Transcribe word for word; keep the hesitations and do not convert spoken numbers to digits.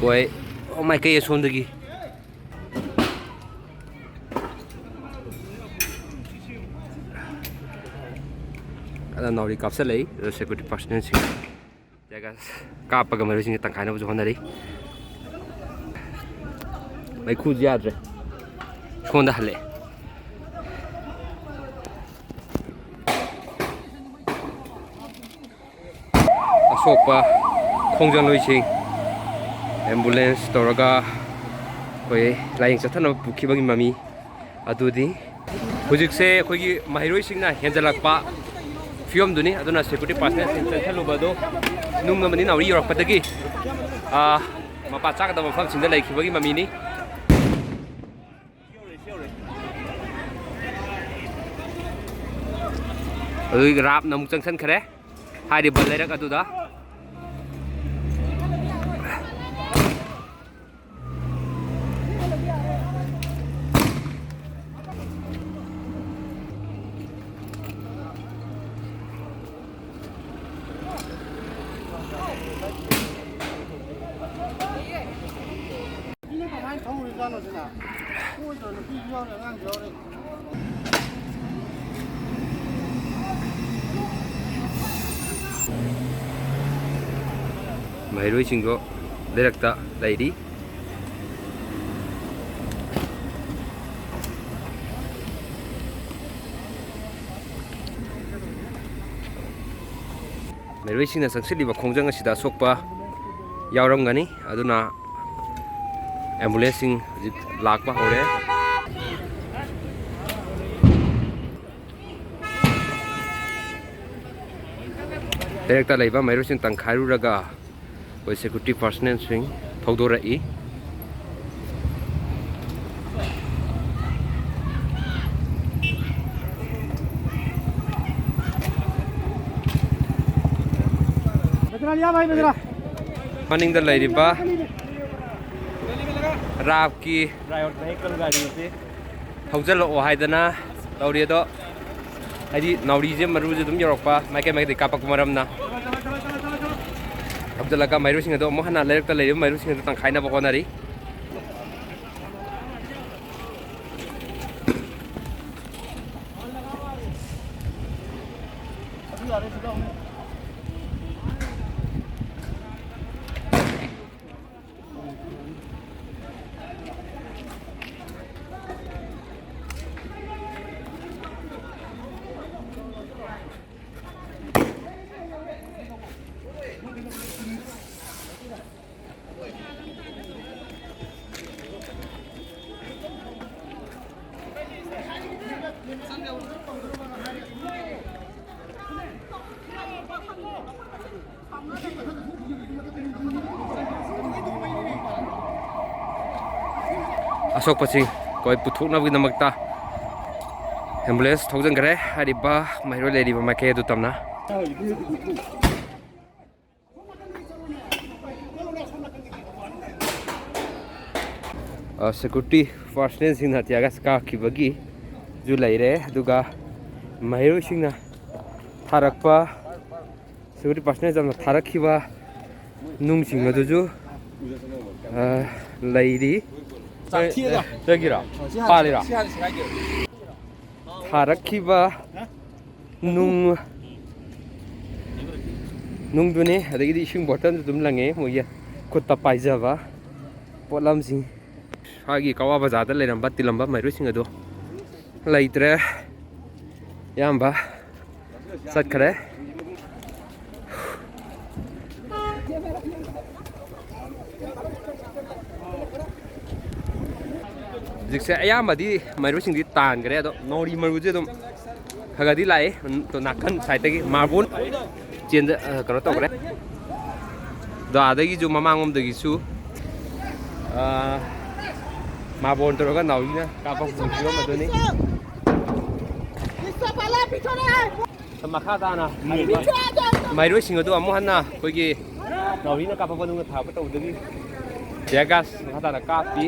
ꯍꯣꯏ, ꯑꯣ ꯃꯥꯏꯀꯩ ꯑꯁꯣꯝꯗꯒꯤ꯫ ꯑꯗ ꯅꯥꯎꯔꯤ ꯀꯥꯞꯁꯤꯜꯂꯛꯏ, ꯑꯗ security personnelꯁꯤꯡ꯫ ꯖꯒꯥ ꯀꯥꯞꯄꯒ ꯃꯩꯔꯨꯁꯤꯡꯁꯦ ꯇꯪꯈꯥꯏꯅꯕꯁꯨ ꯍꯣꯠꯅꯔꯤ꯫ ꯃꯩꯈꯨꯁꯨ ꯌꯥꯗ꯭ꯔꯦ꯫ ꯁꯣꯝꯗ ꯍꯜꯂꯛꯑꯦ꯫ ꯑꯁꯣꯛꯄ ꯈꯣꯡꯖꯪꯂꯣꯏꯁꯤꯡ ambulance ꯇꯧꯔꯒ ꯑꯩꯈꯣꯏ ꯂꯥꯏꯌꯦꯡ ꯆꯠꯊꯅꯕ ꯄꯨꯈꯤꯕꯒꯤ ꯃꯃꯤ ꯑꯗꯨꯗꯤ꯫ ꯍꯧꯖꯤꯛꯁꯦ ꯑꯩꯈꯣꯏꯒꯤ ꯃꯍꯩꯔꯣꯏꯁꯤꯡꯅ ꯍꯦꯟꯖꯜꯂꯛꯄ ꯐꯤꯕꯝꯗꯨꯅꯤ꯫ ꯑꯗꯨꯅ security personnelꯁꯤꯡ ꯆꯦꯟꯁꯤꯜꯂꯨꯕ ꯑꯗꯨ ꯅꯨꯡ ꯑꯃꯅꯤ ꯅꯥꯎꯔꯤ ꯌꯧꯔꯛꯄꯗꯒꯤ, ꯑꯥ, ꯃꯄꯥ ꯆꯥꯒꯗꯕ ꯃꯐꯝꯁꯤꯡꯗ ꯂꯩꯈꯤꯕꯒꯤ ꯃꯃꯤꯅꯤ꯫ ꯑꯗꯨꯒꯤ ꯔꯥꯞꯅ ꯑꯃꯨꯛ ꯆꯪꯁꯤꯟꯈ꯭ꯔꯦ ꯍꯥꯏꯔꯤꯕ ꯂꯩꯔꯛ ꯑꯗꯨꯗ꯫ ꯁꯤꯅ ꯀꯃꯥꯏꯅ ꯊꯧꯔꯤꯖꯥꯠꯅꯣ ꯁꯤꯅ? ꯀꯣꯏꯗ꯭ꯔꯣ? ꯅꯨꯄꯤꯁꯨ ꯌꯥꯎꯔꯤ, ꯑꯉꯥꯡꯁꯨ ꯌꯥꯎꯔꯤ꯫ ꯃꯍꯩꯔꯣꯏꯁꯤꯡꯗꯣ ꯂꯩꯔꯛꯇ ꯂꯩꯔꯤ꯫ ꯃꯍꯩꯔꯣꯏꯁꯤꯡꯅ ꯆꯪꯁꯤꯜꯂꯤꯕ ꯈꯣꯡꯖꯪ ꯑꯁꯤꯗ ꯑꯁꯣꯛꯄ ꯌꯥꯎꯔꯝꯒꯅꯤ, ꯑꯗꯨꯅ ambulanceꯁꯤꯡ ꯍꯧꯖꯤꯛ ꯂꯥꯛꯄ ꯍꯧꯔꯦ꯫ ꯂꯩꯔꯛꯇ ꯂꯩꯕ ꯃꯍꯩꯔꯣꯏꯁꯤꯡ ꯇꯪꯈꯥꯏꯔꯨꯔꯒ ꯑꯩꯈꯣꯏ security personnelꯁꯤꯡ ꯊꯧꯗꯣꯔꯛꯏ꯫ ꯃꯅꯤꯡꯗ ꯂꯩꯔꯤꯕ ꯔꯥꯞꯀꯤ riot vehicle ꯒꯥꯔꯤꯁꯤ ꯊꯧꯖꯤꯜꯂꯛꯑꯣ ꯍꯥꯏꯗꯅ ꯇꯧꯔꯤ꯫ ꯑꯗꯣ ꯍꯥꯏꯗꯤ ꯅꯥꯎꯔꯤꯁꯦ ꯃꯔꯨꯁꯦ ꯑꯗꯨꯝ ꯌꯧꯔꯛꯄ, ꯃꯥꯏꯀꯩ ꯃꯥꯏꯀꯩꯗꯒꯤ ꯀꯥꯞꯄꯛꯄ ꯃꯔꯝꯅ꯫ ꯍꯥꯞꯆꯤꯜꯂꯒ ꯃꯩꯔꯨꯁꯤꯡ ꯑꯗꯨ ꯑꯃꯨꯛ ꯍꯟꯅ ꯂꯩꯔꯛꯇ ꯂꯩꯔꯤꯕ ꯃꯩꯔꯨꯁꯤꯡ ꯑꯗꯨ ꯇꯪꯈꯥꯏꯅꯕ ꯍꯣꯠꯅꯔꯤ꯫ ꯑꯁꯣꯛꯄꯁꯤꯡ ꯑꯩꯈꯣꯏ ꯄꯨꯊꯣꯛꯅꯕꯒꯤꯗꯃꯛꯇ ambulance ꯊꯧꯖꯤꯟꯈ꯭ꯔꯦ꯫ ꯍꯥꯏꯔꯤꯕ ꯃꯍꯩꯔꯣꯏ ꯂꯩꯔꯤꯕ ꯃꯥꯏꯀꯩ ꯑꯗꯨ ꯇꯝꯅ꯫ ꯑ, security personnelꯁꯤꯡꯅ tear gas ꯀꯥꯞꯈꯤꯕꯒꯤꯁꯨ ꯂꯩꯔꯦ, ꯑꯗꯨꯒ ꯃꯍꯩꯔꯣꯏꯁꯤꯡꯅ ꯊꯥꯔꯛꯄ, security personnel ꯌꯥꯝꯅ ꯊꯥꯔꯛꯈꯤꯕ ꯅꯨꯡꯁꯤꯡ ꯑꯗꯨꯁꯨ, ꯑ, ꯂꯩꯔꯤ꯫ ꯆꯥꯛꯊꯤꯗ꯫ ꯅꯪꯒꯤꯔꯣ? ꯁꯤ ꯍꯥꯟꯅ ꯄꯥꯜꯂꯤꯔꯣ? ꯁꯤ ꯍꯥꯟꯅ ꯁꯦꯒꯥꯏꯒꯦ꯫ ꯊꯥꯔꯛꯈꯤꯕ ꯅꯨꯡ, ꯅꯨꯡꯗꯨꯅꯤ, ꯑꯗꯒꯤꯗꯤ ꯏꯁꯤꯡ bottleꯁꯨ ꯑꯗꯨꯝ ꯂꯪꯉꯦ, ꯃꯣꯏꯒꯤ ꯈꯨꯠꯇ ꯄꯥꯏꯖꯕ ꯄꯣꯠꯂꯝꯁꯤꯡ꯫ ꯁ꯭ꯋꯥꯏꯒꯤ ꯀꯛꯋꯥ ꯕꯖꯥꯔꯗ ꯂꯩꯔꯝꯕ, ꯇꯤꯜꯂꯝꯕ ꯃꯩꯔꯨꯁꯤꯡ ꯑꯗꯨ ꯂꯩꯇ꯭ꯔꯦ꯫ ꯑꯌꯥꯝꯕ ꯆꯠꯈ꯭ꯔꯦ꯫ ꯍꯧꯖꯤꯛꯁꯦ ꯑꯌꯥꯝꯕꯗꯤ ꯃꯩꯔꯨꯁꯤꯡꯗꯤ ꯇꯥꯟꯈ꯭ꯔꯦ, ꯑꯗꯣ ꯅꯥꯎꯔꯤ ꯃꯔꯨꯁꯦ ꯑꯗꯨꯝ ꯈꯔ ꯈꯔꯗꯤ ꯂꯥꯛꯑꯦ꯫ ꯎꯝ, ꯇꯣ ꯅꯥꯀꯟ sideꯇꯒꯤ ꯃꯥꯔꯕꯣꯟ ꯆꯦꯟꯖ-, ꯑ, ꯀꯩꯅꯣ ꯇꯧꯈ꯭ꯔꯦ꯫ ꯑꯗꯣ ꯑꯥꯗꯒꯤꯁꯨ, ꯃꯃꯥꯡꯂꯣꯝꯗꯒꯤꯁꯨ, ꯑ, ꯃꯥꯔꯕꯣꯟ ꯇꯧꯔꯒ ꯅꯥꯎꯔꯤꯅ ꯀꯥꯞꯄ ꯐꯤꯕꯝ ꯑꯗꯨꯅꯤ꯫ ꯃꯈꯥ ꯇꯥꯅ ꯃꯩꯔꯣꯏꯁꯤꯡ ꯑꯗꯨ ꯑꯃꯨꯛ ꯍꯟꯅ ꯑꯩꯈꯣꯏꯒꯤ ꯅꯥꯎꯔꯤꯅ ꯀꯥꯞꯄꯛꯄ ꯅꯨꯡꯅ ꯊꯥꯕ ꯇꯧꯕꯗꯒꯤ tear gas ꯃꯈꯥ ꯇꯥꯅ ꯀꯥꯞꯄꯤ꯫